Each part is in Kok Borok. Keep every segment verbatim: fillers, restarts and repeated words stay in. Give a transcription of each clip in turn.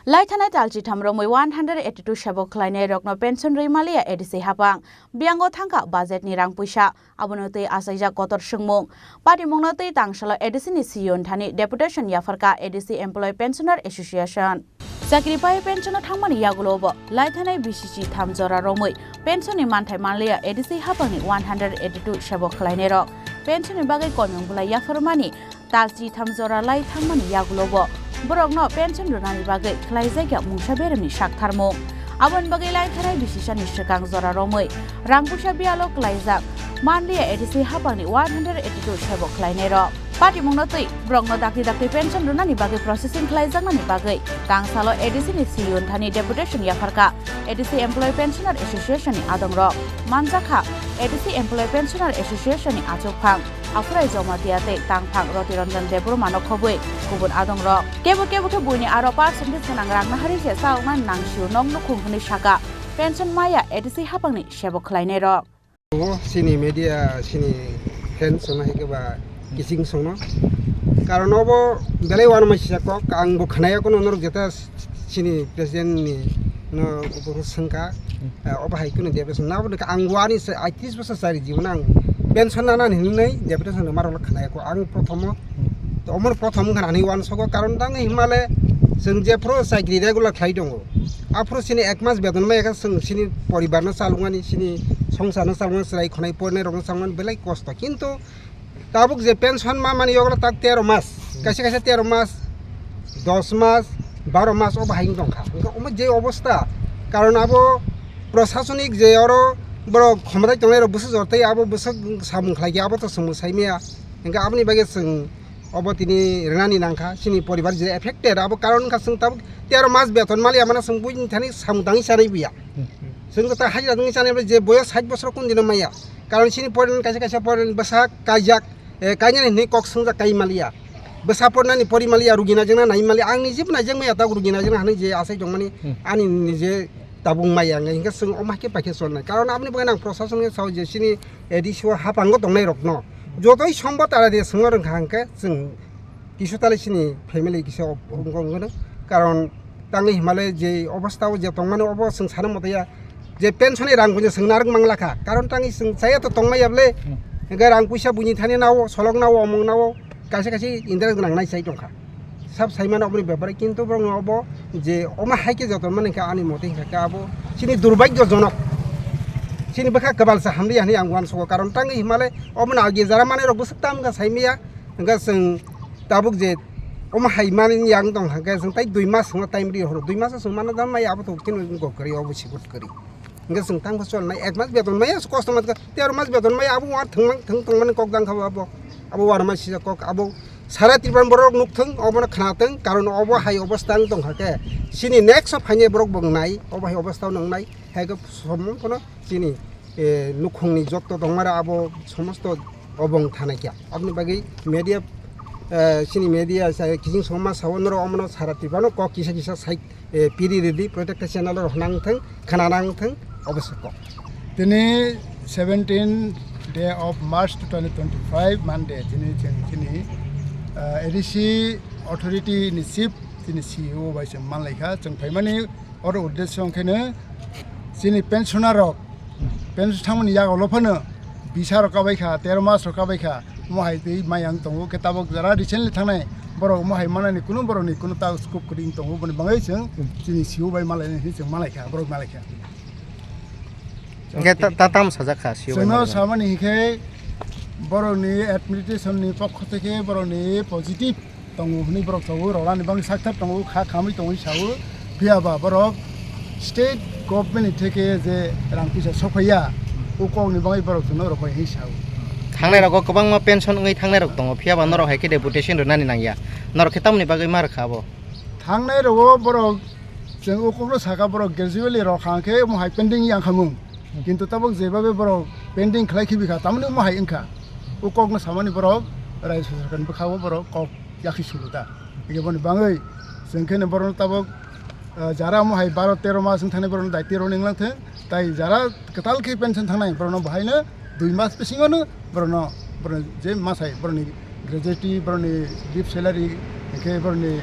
Laithanai talchitham romwi one hundred eighty two sebok khlainai rokno pension rwi maliya A D C hapang. Biyango thangkha budget ni rang puisa. Abono twi achaijak kotor swngmung. Patimungno twi tangsalo A D C ni C E O ni thani deputation yapharkha A D C Employee Pensioner Association. Chakri pai pension o thangmani yagulo bo laithanai B C C tham jora romwi pension ni manthai manliya A D C hapangni one hundred eighty two sebok khlainai rok pension ni bagwi koimung bulai yapharmani talchi tham jora lai thangmani yagulo bo borokno pension rwnani bagwi khlaijak ya mungsa beremni sak tharmung. Aboni bagwi lai thanai bisisani swkang jora romwi rang puisa biyalo klaijak manliya A D C hapangni one hundred eighty two sebok khlainai rok. Patimungno twi borokno dakti dakti pension rwnani bagwi processing khlaijaknani bagwi tangsalo A D C ni C E O ni thani deputation yapharkha A D C Employee Pensioner Association ni adongrok. Manjakha A D C Employee Pensioner Association ni achukphang Afurai Jamatia tei tangphang Roti Ranjan Debbarma no khobwi kubun adongrok. Kebo kebo khe buini aro percentage gwnang rang nahari se chaokna nangsio nok nukhung hwnwi saka pension maya A D C hapangni sebok khlainairok. O chini media, chini fans no hai khe ba kising songno. Karon obo belai uanama sijak kok, ang bo khwnaya kuno norok jeta chini president ni no obo swngkha, eh, obo hai kuno deputation na obo ang wani se aitris bosor chari jibon ang pension nana hinwi deputation rwma rok khwnaya kok ang prothomo. To omo prothom wngkha nani uansogo karon tang himale chwng jephuru chakri regular khlai tongo. Aphuru chini ek mas beton maya khe chwng chini poribar no chalokmani, chini songsar no chalokmani, chwrai khonai porinai rok no chalokmani belai kosto. Kintu tabuk je pension ma mani yogla tak tero mas, kaisa kaisa tero mas, dos mas, baro mas obo hai wng tongkha. Wngkha omo je obostha, karon abo prosasonik je oro borok khomotai tongnai rok bwswk jor tei abo bwswk samung khlai khe abo to chwngbo sai maya. Wngkha aboni bagwi chwng obo tini rwnani nangkha, chini poribar je affected abo karon wngkha chwng tabuk tero mas beton maliya mano chwng buini thani samung tangwi chanai buya. Chwng ta hajira tangwi chanai je boyos sait bosor kun dino maya. Karon chini poren kaisa kaisa poren bwsa kaijak, eh, kainani hinwi kok swngjak kai maliya. Bwsa pornani pori maliya, rugina jengna nai maliya. Ang nijebo naijak maya tabuk rugina jengna hinwi je asai tongmani ani nije tabuk maya wngkha hinkhe chwng omo hai khe paikhe chornai. Karon aboni bagwi ang prosason khe sao je chini A D C o hapango tongnai rokno jotoi sombo tara de swngo rwngkha hinkhe chwng kisu tale chini family kisa wngkha wngkha. Karon tangwi himale je obostha o je tongmani obo chwng sana motaya je pension ni rang buino chwng narwk manglakha. Karon tangwi chwng chaya to tongmaya bwle. Hwnkhe rang puisa buini thani nao, solok nao, omong nao, kaisa kaisa interest gwnang nai chai tongkha. Sab saimano oboni bepare kintu borokno obo je omo hai khe joto mani khe ani mote hinkha khe abo chini durbhagyojonok. Chini bwkha kwbalsa hamliya hinwi ang uansugo. Karon tangwi himale omono agi jara manwi rok bwswk tam wngkha saimaya. Hwnkhe chwng tabuk je omo hai mani yang tong hwnkhe chwng tai dui mas hwnno time ri horo, dui mas chwng mano jam mai abo to kino gok kwrwi obo sikut kwrwi. Hwnkhe chwng tangbo chol nai ek mas beton maya kosto mas tero mas beton maya abo war thwng mang thwng tong mani kok jang kha abo abo war ma sijak kok abo sara Tripura borok nuk thwng obo no khna thwng karon obo hai obostha wng tong hwnkhe chini next o phainai borok bo nai obo hai obostha nang nai hai khe somon kono chini, eh, nukhungni jotto tongmara abo somosto obong thanai kya. Aboni bagwi media, eh, chini media sa kising songma sao norok omono sara Tripurano kok kisa kisa sai, eh, piri ridi protector channel rok nang thang, khana nang thang, obo se kok. Tini seventeen day of March two thousand twenty-five Monday tini cheng chini, eh, A D C authority ni chief tini C E O bai se manlaikha cheng phaimani. Oro uddesyo wngkhaino chini pensioner rok, pension thangmani yago phano bisa rok kabai kha, tero mas rok kabai kha, omo hai twi maya wng tongo. Khe tabuk jara recently thangnai borok omo hai manani kunu borokni kunu ta scope kwrwi wng tongo, boni bagwi chwng chini C E O bai malai hinwi chwng malai kha, borok malai kha. Hwnkhe ta, ta tam sajak kha C E O bai chwngno malai. Samani hinkhe borokni administration ni pokho theke borokni positive tongo hwnwi borok sao, rwnani bagwi sakthar tongo, kha khamwi tongwi sao. Phiya ba borok state government ni theke je rang puisa sophaiya, o kokni bagwi borok chwngno rwphai hwnwi sao. Thangnai rogo kwbangma pension wngwi thangnai rok tongo, phiya ba norok hai khe deputation rwnani nangya. Norok khe tamoni bagwi ma rwkha abo? Thangnai rogo borok chwng o kokno saka borok gradually rok hang khe omo hai pending yang khamung. Kintu tabuk jebabe borok pending khlai khibi kha, tamoni omo hai wngkha. O kokno samani borok Rajya Sarkar ni bwkha o borok kok yakhi sulu ta. Hingke boni bangwi chwng khe borokno tabuk, ah, jara omo hai baro tero mas wng thani borokno daitwi rwna nang thung. Tai jara kwtal khe pension thangnai borokno bahaino dui mas bisingo no borokno, borokno je masai borokni gratuity, borokni leave salary, hingke borokni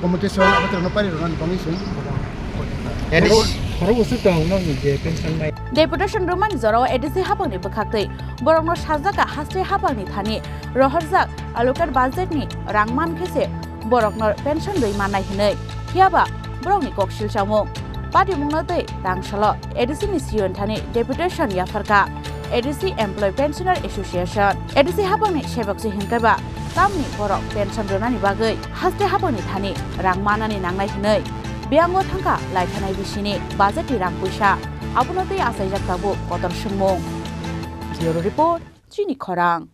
Commutation abatrano pari rwnani bangwi chwng. Khorok bwswk tong nokni je pension bai. Deputation rwmani jorao A D C hapangni bwkhaktwi borokno sajak haste hapangni thani rohorjak allocate budgetni rang mankhe se borokno pension rwi mannai hwnwi, phiyaba borokni kok silchamung. Patimungno tei tangsalo A D C ni C E O ni thani deputation yapharkha A D C Employee Pensioner Association. A D C hapangni sebokchi hinkhe ba tamni borok pension rwnani bagwi haste hapangni thani rang manani nangnai hwnwi biyango thangkha laithanai bisini budgetni rang puisa. Abono tei achaijak tabuk kotor swngmung. Bureau Report, Chini Khorang.